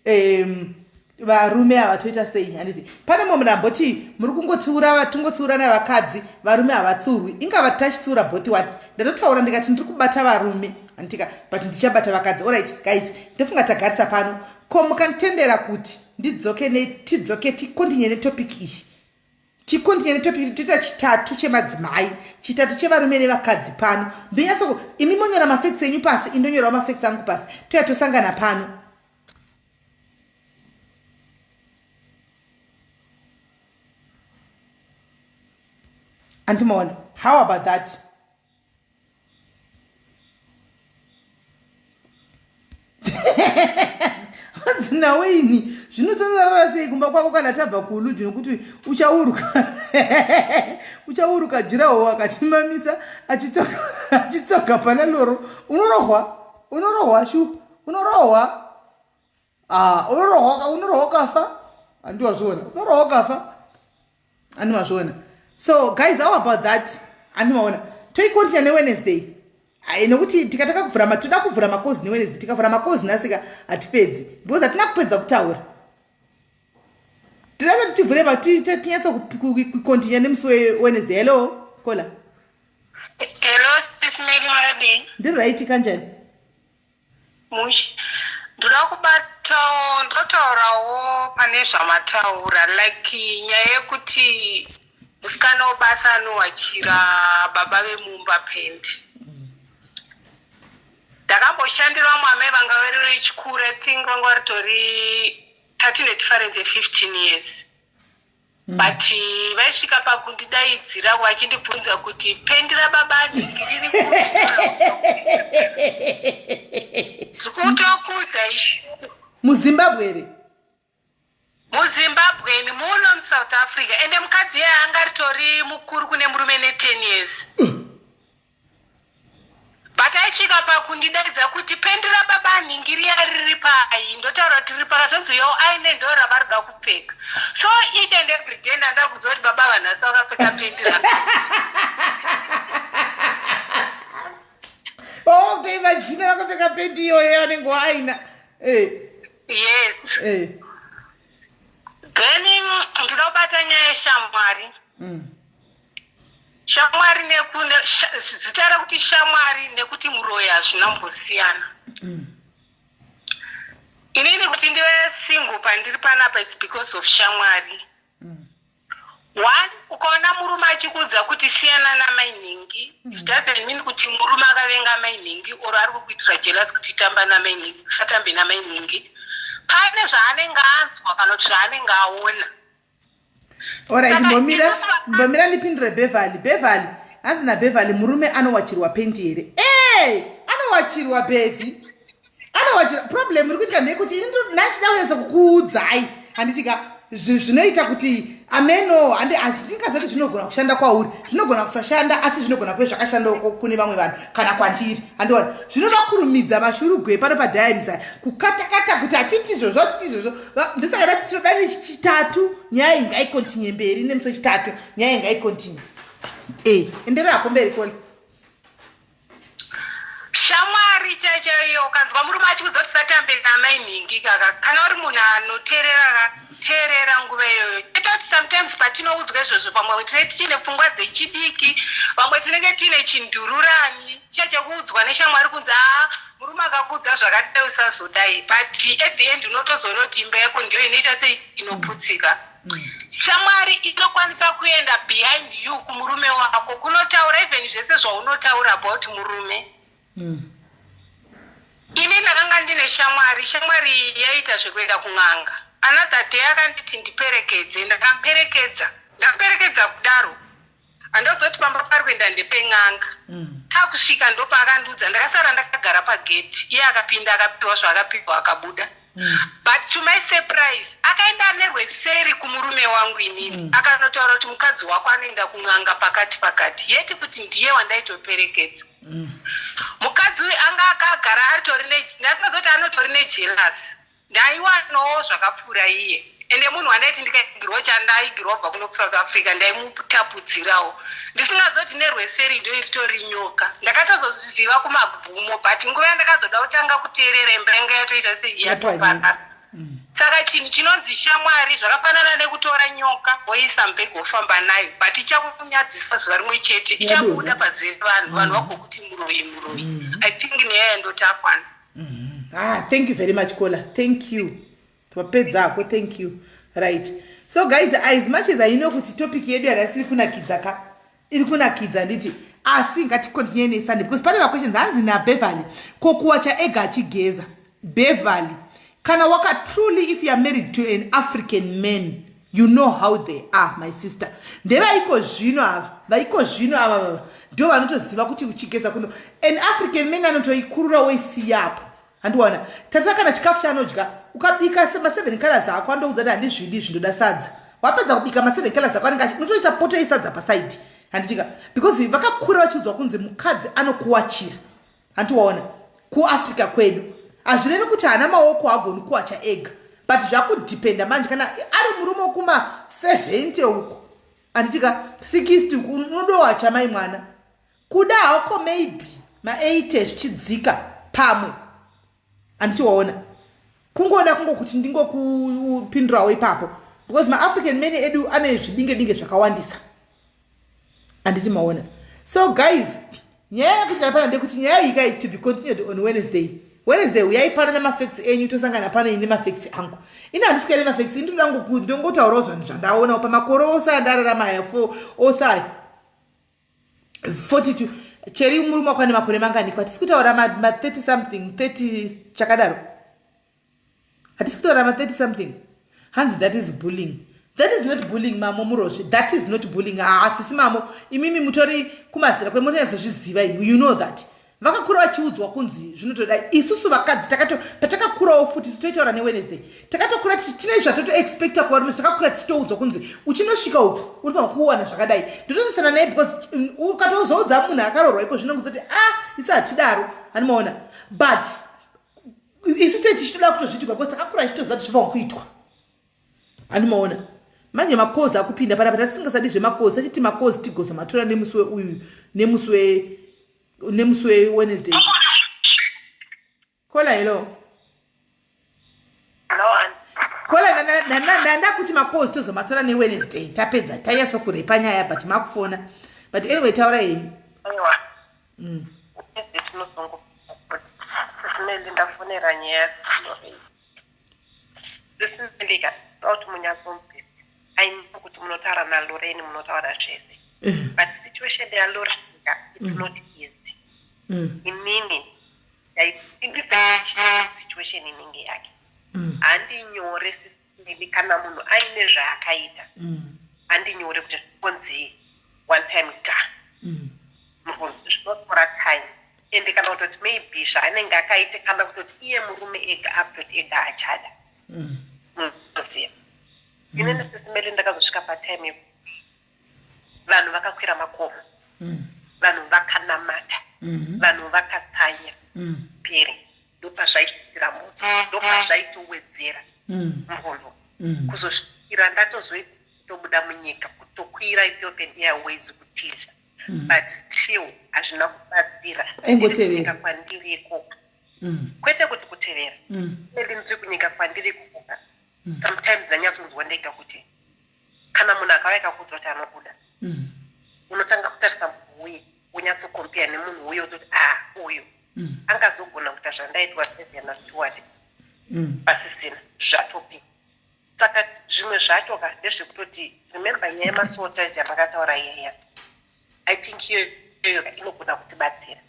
um, varume ava toita sei handiti pane mumwe munhu amboti muri kungotsiura tingotsiurana vakadzi varume havatsiurwi ingava tachitsiura both one ndatotaura ndikati ndiri kubata varume handitika but ndichabata vakadzi orit guys ndofunga tagarisa pano ko mukanditendera kuti ndidzoke netidzoke tikontinye netopic iyi tikontinye netopic toita chitatu chemadzimai chitatu chevarume nevakadzi pano ndonyatso imi monyora mafacts enyu pasi indonyorawo mafacts angu pasi toya tosangana pano andimaona how about that hanzi nawe ini zvinotorarara sei kumba kwako kana tabva kuuluji nokuti uchauruka uchauruka juraho akatimamisa achitsoka pana loro unorohwa unorohwa shu unorohwa ah, unorohwa unorohwa ukafa andiwazviona unorohwa ukafa andimazviona so guys how about that andimaona toikontinya newednesday Ayi nokuti tikataka kuvhura toda kuvhura makozi newednesday tikavhura makozi nasika hatipedzi because hatina kupedza kutaura toda kuti tivhure tinyatso kukontinya nemusi wewednesday hello kola hello sis Mary makadii ndiri right kanjani mushe ndoda kubata Ndotaurawo pane zvamataura, like nyaya yekuti musikana webasa anowachira baba vemumba pendi. Ndakamboshandira vamwe amai vanga vari vechikuru, I think vanga varitori 13 difference ye15 years, but vaisvika pakundidaidzira vachindibvunza kuti pendi rababa anhingi riri kutokudza ishu. MuZimbabwe here? MuZimbabweni muno muSouth Africa. Ende mukadzi iye anga ritori mukuru kune murume ne10 years, but aisvika pakundidaidza kuti pendi rababa anhingi riya riri pai. Ndotaura kuti riri pakazonzi yo aine ndo ravari kupfeka. So each and every day ndanda kuziva kuti baba vanhasi vakapfeka pendi raka. Oh, kutoimagina vakapfeka pendi iyoyo yavanenge waaina. Yes. Then ndoda kubata nyaya yeshamwari. Shamwari zita rekuti shamwari nekuti muroyi hazvina kumbosiyana. Inini kuti ndive single pandiri panapa, it's because of shamwari. One, ukaona murume achikuudza kuti siyana namainhingi, it doesn't mean kuti murume akavenga mainhingi or ari kukuitira jealous kuti tamba namainhingi, usatambe namainhingi. Pane zvaanenge anzwa kana kuti zvaanenge aona. Alright. Saka Mbomira. Mbomira ndipindure Beverly. Beverly, hanzi naBeverly, murume anowachirwa pendi here? E, anowachirwa bevhi, anowachirwa. Problem iri kuitika ndeyekuti ini ndachida kunyatsa kukuudzai, handitika zvinoita kuti ameno handingazoti zvinogona kushanda kwauri, zvinogona kusashanda, asi zvinogona kuve zvakashanda kune vamwe vanhu kana kwandiri, handiona. Zvinovakurumidza mashurugwe pano padiaries aya kukatakata kuti hatiti izvozvo, hatiti izvozvo. Ndosaka ndati tinoda nechitatu nyaya iyi ngaicontinue mberi. Nemusi wechitatu nyaya iyi ngaicontinue. Enderera mberi, Koli. Shamwari chaichaiyo, ukanzwa murume achikuudza kuti satambe namainhingi kaka, kana uri munhu anoteerera, teerera nguva iyoyo. Chete kuti sometimes patinoudzwa izvozvo, pamwe tinenge tichine pfungwa dzechidiki, vamwe tinenge tiine chindururani chiya chekuudzwa neshamwari kunzi, "Aa, murume akakuudza zvakadai, usazodai." But at the end unotozoona kuti imba yako ndiyo inoita sei, inoputsika. Shamwari inokwanisa kuenda behind you kumurume wako kunotaura even zvese zvaunotaura about murume. Ini ndakanga ndine shamwari. Shamwari iyi yaiita zvekuenda kun'anga. Another day akanditi ndiperekedze. Ndakamuperekedza. Ndamuperekedza kudaro, handazoti pamba pari kuenda ndepen'anga. Takusvika, ndopaakandiudza. Ndakasara ndakagara pageti, iye akapinda, akapiwa zvaakapiwa, akabuda. But to my surprise, akaenda nerweseri kumurume wangu inini, akanotaura kuti mukadzi wako anoenda kun'anga pakati pakati, yeti kuti ndiye wandaitoperekedza. Mukadzi uyu anga akagara aritori, ndasingazoti anotori nejealous. Ndaiwanawo zvakapfuura iye, ende munhu wandaiti ndikaigirwa chandaigirwa kubva kuno kuSouth Africa, ndaimutapudzirawo, ndisingazoti nerweseri ndo iritori nyoka. Ndakatozozviziva kumagumo, but nguva yandakazoda kutanga kuteerera, imba yanga yatoita sei, yatoparara. Saka chinhu chinonzi shamwari zvakafanana nekutora nyoka woisa mubhegi wofamba nayo, but ichakunyadzisa zuva rimwe chete, ichabuda pazere vanhu, vanhu vagokuti muroyi, muroyi. I think neya yandoti akwana. Ah, thank you very much, Kola. Thank you. Twapedzako, thank you. Right, so guys, as much as I know kuti topic yedu yarasiri kunakidza ka, iri kunakidza nditi, asi ngaticontinue neSunday because pane maquestions. Hanzi naBeverly, ko kuwacha ega achigeza? Beverly, kana waka truly, if you are married to an African man, you know how they are, my sister. Ndevaiko zvino ava, vaiko zvino ava vava ndo vanotoziva kuti uchigeza kuno, an African man anotoikurura woisiyapo, handiwana. Tarisa kana chikafu chaanodya, ukabika ma7 colors ako, andoudza kuti handizvidi, zvindoda sadza. Wapedza kubika ma7 colors ako, anenge unotoisa poto yesadza pasaidi, handitika? Because vakakura vachiudzwa kunzi mukadzi anokuwachira, handiwaona? KuAfrica kwedu hazvirevi kuti haana maoko, haagoni kuwacha ega, but zvakudhipenda manje kana ari murume wekuma70 uko, handitika, 60 uku, unodowacha mai mwana. Kuda hako maybe ma80 zvichidzika pamwe, handiti waona? Kungoda kungokuti ndingokupindurawo ipapo because maAfrican men edu ane zvidinge dinge zvakawandisa, handiti maona? So guys, nyaya yakuitika pana ndekuti nyaya iyi kai to be continued on Wednesday. Wednesday uyai pano nemafacts enyu, tosangana pano ini nemafacts angu. Ini handisi kuya nemafacts, ini ndoda ndongotaurawo zvanhu zvandaonawo pamakore ose andararama aya, fo ose aya 42. Cheri, murume wako ane makore manganiko? Hatisi kutaura ma30 something, 30 chakadaro, hatisi kutaura ma30 something. Hanzi that is bullying. That is not bullying, mamo Murozvi. That is not bullying. Haasisi mamo, imimi mutori kumazira kwemunonyatsozviziva imi. You know that vakakura vachiudzwa kunzi zvinotoda. Isusu vakadzi takato patakakurawo futi, toitaura neWednesday, takatokura tine zvatotoexpecta kuvarume. Takakura tichitoudzwa kunzi uchinosvika uku unofanira kuwana zvakadai. Ndotonetsana naye because ukatozoudza munhu akaroorwa iko zvino kuzoti, "Ah, isu hatidaro," hanimaona. But isu sei tichitoda kutozviitirwa? Because takakura tichitoziva kuti zvofanira kuitwa, handimaona. Manje makozi akupinda panapa, tatisingasadi zvemakozi, tachiti makozi tigozomatora nemusi weuyu, nemusi weWednesday. Caller, hello. Caller, ndanda kuti makozi tozomatora neWednesday, tapedza tanyatsokurepa nyaya, but makufona. But anyway, taura henyu. Aiwa. Wednesday tinozongo Sis Melly, ndafonera nyaya. Sis Melly ka, kuti munyatsonzwisisa, I know kuti munotaura naLorraine, munotaura zvese, but situation yaLorraine ka, it's not easy. Inini situation inenge yake handinyore, Sis Melly. Kana munhu aine zvaakaita, handinyore kuti zvinonzi one time ga. Zvinotora time, ende kana kutoti maybe zvaanenge akaita, kana kutoti iye murume ega akutoti ega achada. Munoziva, inini, Sis Melly, ndakazosvika patime yekuti vanhu vakakwira makomo, vanhu vakanamata, vanhu vakatsanya pere, ndopazvaitira moto, ndopazvaitowedzera murwondo kuzosvikira ndatozoitobuda munyika, kutokwira Ethiopian Airways kutiza. But still hazvina kubatsira. Aingotevera. Ndiri kunyika kwandiri ikoko. Kwete kuti kutevera. Maybe ndiri kunyika kwandiri ikokoka, sometimes ndanyatsonzwa ndega kuti kana munhu akauya akakuudza kuti anokuda, unotanga kutarisa munhu uye, wonyatsocompare nemunhu uye, wototi, "A, uyu angazogona kuita zvandaitwa Sevia naStewart?" Pasisina, zvatopera. Saka zvimwe zvacho ka ndezvekutoti, remember nyaya yemasoul ties yamakataura iyaya, I think iyoyo inogona kutibatsira.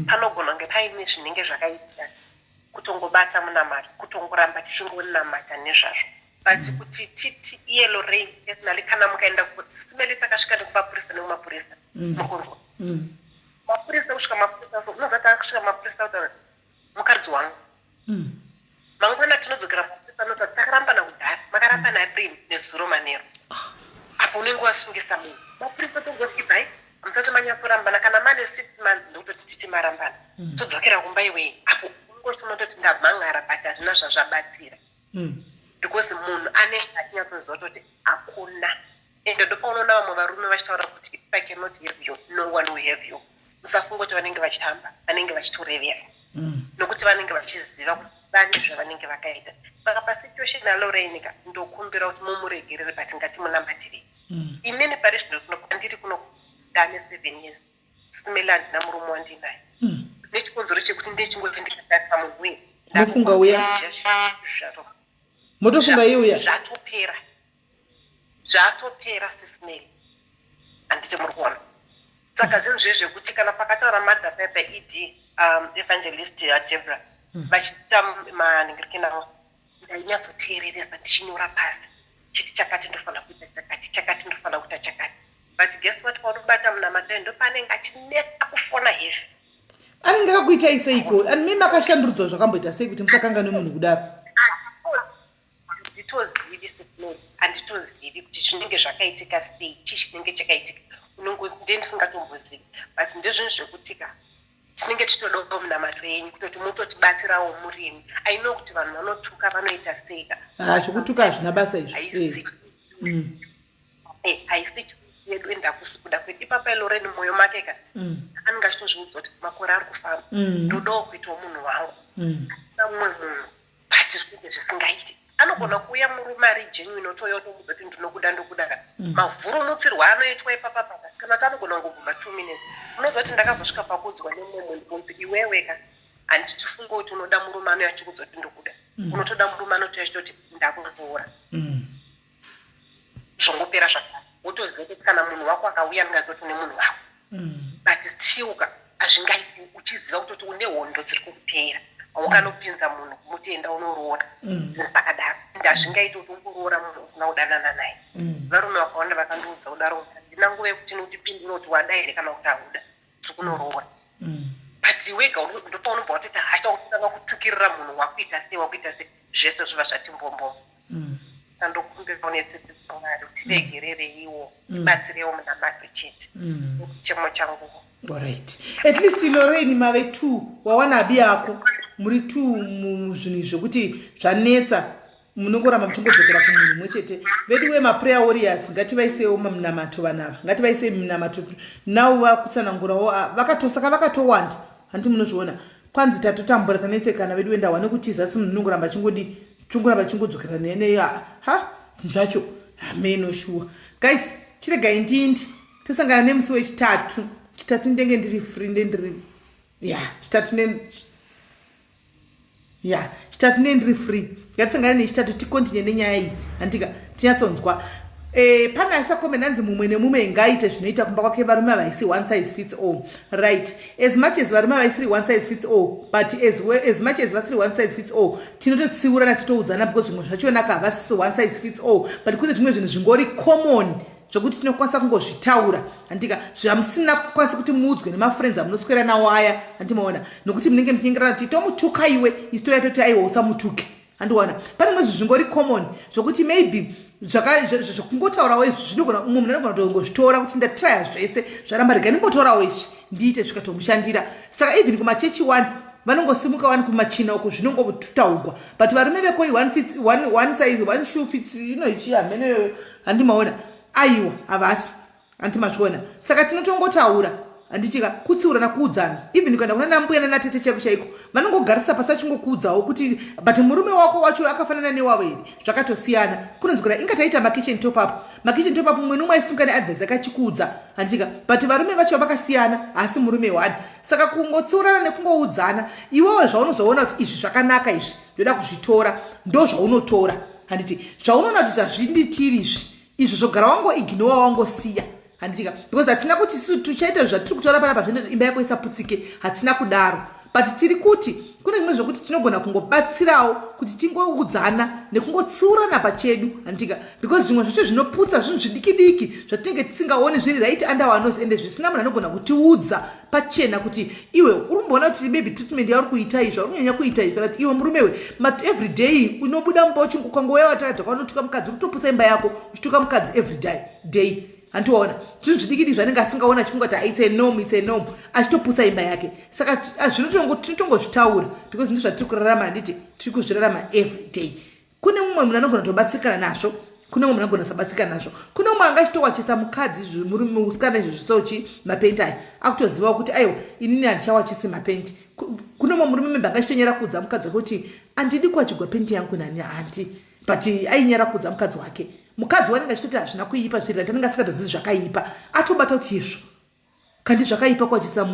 Panogona kunge paine zvinenge zvakaitika, kutongobata munamato, kutongoramba tichingonamata nezvazvo. But kuti titi iye Lorraine personally, kana mukaenda, Sis Melly, takasvika nekumapurisa, nekumapurisa, mukunzwa? Mapurisa, kusvika mapurisa, so unoziva takasvika mapurisa kutaura mukadzi wangu. Mangwana tinodzokera mapurisa, anoti takarambana kudhara. Makarambana rini? Nezuro manero. Apo unenge wasungisa munhu, mapurisa otongoti, "Ibvai, musati manyatsorambana." Kana mane 6 months, ndokutoti titi marambana, todzokera kumba iwei. Apo unongototi ndamhangara, but hazvina zvazvabatsira because munhu anenge achinyatsoziva kutoti hakuna. Ende ndopaunoona vamwe varume vachitaura kuti, "If I cannot have you, no one will have you." Musafunga kuti vanenge vachitamba, vanenge vachitorevesa, nokuti vanenge vachiziva kuti vane zvavanenge vakaita. Saka pasituation yaLorraine ka, ndokumbira kuti mumuregerere, but ngatimunamatirei. Inini pari zvino kuno kwandiri kuno ndane 7 years, Sis Melly, handina murume wandinaye nechikonzero chekuti ndechingoti ndikatarisa munhu uye Mofunga uya. Motofunga iye uya. Zvatopera, zvatopera, Sis Melly, handiti muri kuona? Saka zvinhu zvezvekuti kana pakataura Mother Pepe ed Evangelist yaDebra vachiita manhingirikinavo, ndainyatsoteereresa ndichinyora pasi chiti chakati ndofanira kuita chakati, chakati ndofanira kuita chakati. But guess what? Paunobata munamato, ndopaanenge achinetsa kufona heavy. Anenge akakuitai seiko? Ani mimi makashandurudzwa zvakamboita sei kuti musakanganwe munhu kudaro? Handitozivi, Sis Melly, handitozivi kuti zvinenge zvakaitika sei, chii chinenge chakaitika, ndiye ndisingatombozivi. But ndezvinhu zvekutika tinenge tichitodawo munamato yenyu kutoti mutotibatsirawo murimi. I know kuti vanhu vanotuka, vanoita seika. Ha, zvekutuka hazvina basa izvi. Haisi haisi yedu, ende hakusi kuda kwedu. Ipapa Lorraine mwoyo make ka anenge achitozviudza kuti makore ari kufamba, ndodawo kuitawo munhu wangu asina mumwe munhu, but zvinenge zvisingaiti. Anogona kuuya murume ari genuine, otouya otomuudza kuti ndinokuda, ndokuda ka. Mavhurumutsirwo anoitwa ipapa paka, kana kuti anogona kungobvuma 2 minutes. Unoziva kuti ndakazosvika pakuudzwa nemumwe munhu kunzi, "Iwewe ka." Handiti tifunge kuti unoda murume anouya achikuudza kuti ndokuda. Unotoda murume anotouya achitoti ndakuroora. Zvongopera zvakare. Wotoziva kuti kana munhu wako akauya anongaziva kuti une munhu wako. But still ka hazvingaiti uchiziva kutoti une hondo dziri kukuteera. Wakanopinza munhu kumuti enda unoroora. Zvinhu zvakadaro. And hazvingaiti kuti ungoroora munhu usina kudanana naye. Varume vakawanda vakandiudza kudaro kuti handina nguva yekuti ndipindure kuti wada here kana kuti hauda. Tiri kunoroora. But wega ndopaunobva watoita hasha wototanga kutukirira munhu wakuita sei wakuita sei zvese zvobva zvati mbombombo. Ndokumbirawo netsitsi dzaMwari tiregerereiwo tibatsirewo munamato chete. Chichemo changu. Alright. At least Lorraine mave two wawana abi yako muri two muzvinhu izvi zvekuti zvanetsa munongoramba muchingodzokera kumunhu mumwe chete. Vedu wemaprayer warriors ngativaisewo munamato vanhu ava, ngativaisei munamato now vakutsanangurawo vakatosaka vakatowanda hanti munozviona kwanzi tatotambura tanetsekana vedu wendawa nekutiza asi munhu unongoramba achingodi chingoramba chingodzokera nene ha zvacho hameno shuwa. Guys, chiregai ndindi tosangana nemusi wechitatu. Chitatu ndenge ndiri free, ndendiri ya chitatu ne ya chitatu ndendiri free. Ngatisangane nechitatu tikontinye nenyaya iyi handika tinyatsonzwa. Pane aisa comment anzi mumwe nemumwe ngaite zvinoita kumba kwake, varume havaisi one size fits all. Right, as much as varume havaisiri one size fits all, but as, well, as much as vasiri one size fits all, tinototsiurana totoudzana because zvimwe zvachonaka havasisi one size fits all, but kune zvimwe zvinhu zvingori common zvokuti tinokwanisa kungozvitaura handika zvamusina kukwanisa kuti muudzwe nemafriends amunoswera nawo aya handimaona nokuti munenge muchinyengerana kuti tomutuka iwe isu touya toti aiwa usamutuke handiona. Pane zvimwe zvinhu zvingori common zvokuti maybe zvakungotaurawo izvi zvinogona umwe munhu anogona kutongozvitora kuti ndatraya zvese zvaramba, rega ndimbotorawo izvi ndiite zvikatomushandira. Saka even kumachechi one vanongosimuka wani kumachina uko zvinongotaugwa, but varume vekoi one fits one, one size one shoe fits ino ichi hamene handimaona aiwa havasi handimazviona. Saka tinotongotaura handitika kutsiurana kuudzana even kuenda kuna nambuya nanatete chaiko chaiko vanongogarisa pasi achingokuudzawo kuti but murume wako wacho akafanana newavo here, zvakatosiyana. Kunonzi kuda inga taita makitchen top up, makitchen top up mumwe nomwe aisimuka neadvice yake achikuudza handitika, but varume vacho vakasiyana asi murume one. Saka kungotsiurana nekungoudzana iwewe zvaunozoona kuti izvi zvakanaka izvi ndoda kuzvitora ndo zvaunotora handiti zvaunoona kuti zvazvinditiri izvi izvo zvogara wangoignowa wangosiya handitika because hatina kuti isu tichaita zvatiri kutaura panapa zvinoita imba yako isaputsike, hatina kudaro, but tiri kuti kune zvimwe zvokuti tinogona kungobatsirawo kuti tingoudzana nekungotsiurana pachedu handitika because zvimwe zvacho zvinoputsa zvinhu zvidiki diki zvatinenge tisingaoni zviri right under our nose ende zvisina munhu anogona kutiudza pachena kuti iwe uri kumboona kuti maybe treatment yauri kuita izvi zvauri kunyanya kuita izvi kana kuti iwe murumewe every day unobuda mumba ukangouya watadza kwaunotuka mukadzi uri kutoputsa imba yako uchituka mukadzi every day day handiona zvinhu zvidiki diki zvanenge asingaona achifunga kuti it's a norm, it's a norm, achitoputsa imba yake. Saka zvinotongozvitaura because ndizvo zvatiri kurarama handiti tiri kuzvirarama every day. Kune mumwe munhu anogona kutobatsirikana nazvo, kune mumwe munhu anogona kusabatsirikana nazvo, kune mumwe anga achitowachisa mukadzi murume musikana izvo zvisochi mapenti aya akutozivawo kuti aiwa inini handichawachisi mapenti. Kune mumwe murume maybe anga achitonyara kuudza mukadzi wake kuti handidi kuwachigwa penti yangu nani handi, but ainyara kuudza mukadzi wake. Mukadzi wanenge achitoti hazvina kuipa zviri right, anenge asikatozivi zvakaipa atobata kuti izvo kandi zvakaipa kuwachisa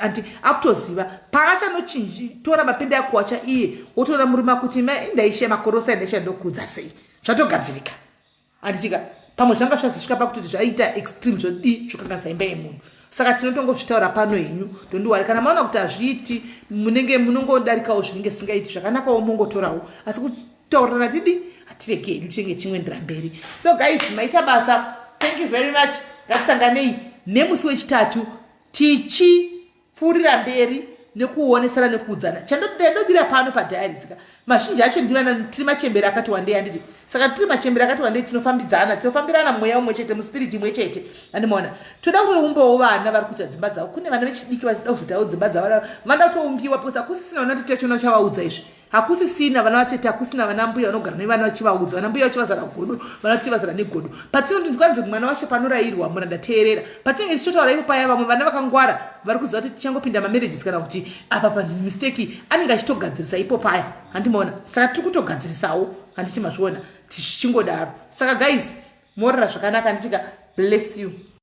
anti akutoziva paachanochinjitora mapende akuwacha iye wotoona murume akuti ndaishe makorosa ndaisha ndokuudza sei zvatogadzirika handitika pamwe zvanga zvazosvika pakutoti zvaita extreme zvodii zvokanganisa imba yemunhu. Saka tinotongozvitaura pano henyu, dondiwari kana maona kuti hazviiti munenge munongodarikawo zvinenge zvisingaiti zvakanakawo mongotorawo, asi kutaurirana tidi hatirege hedu tinenge tichimwendera mberi. So guys, maita basa, thank you very much. Ngatisanganei nemusi wechitatu tichipfuurira mberi nekuonesana nekuudzana. Chandodira pano padiaries ka mazhinji acho ndivana tiri machembere akati wandei handiti saka tiri machembere akati wandei tinofambidzana tinofambirana mweya umwe chete muspiriti imwe chete handimaona. Toda kutoumbawo vana vari kuita dzimba dzavo, kune vana vechidiki vachida kuzoitawo dzimba dzavo vanoda kutoumbiwa because hakusisina vana tete vachona uchavaudza izvi, hakusisina vana vatete, hakusina vana mbuya vanogara nevana vachivaudza, vana mbuya vachivazara godo, vana vachivazara negodo. Patinonzwa nzi mwana washe panorayirwa muranda teerera, patinenge tichitotaura ipo paya vamwe vana vakangwara vari kuziva kuti tichangopinda mamarriages kana kuti apa pamistake anenge achitogadzirisa ipo paya handimaona. Saka tiri kutogadzirisawo handiti mazviona tichingodaro. Saka guys, morara zvakanaka handitika. Bless you.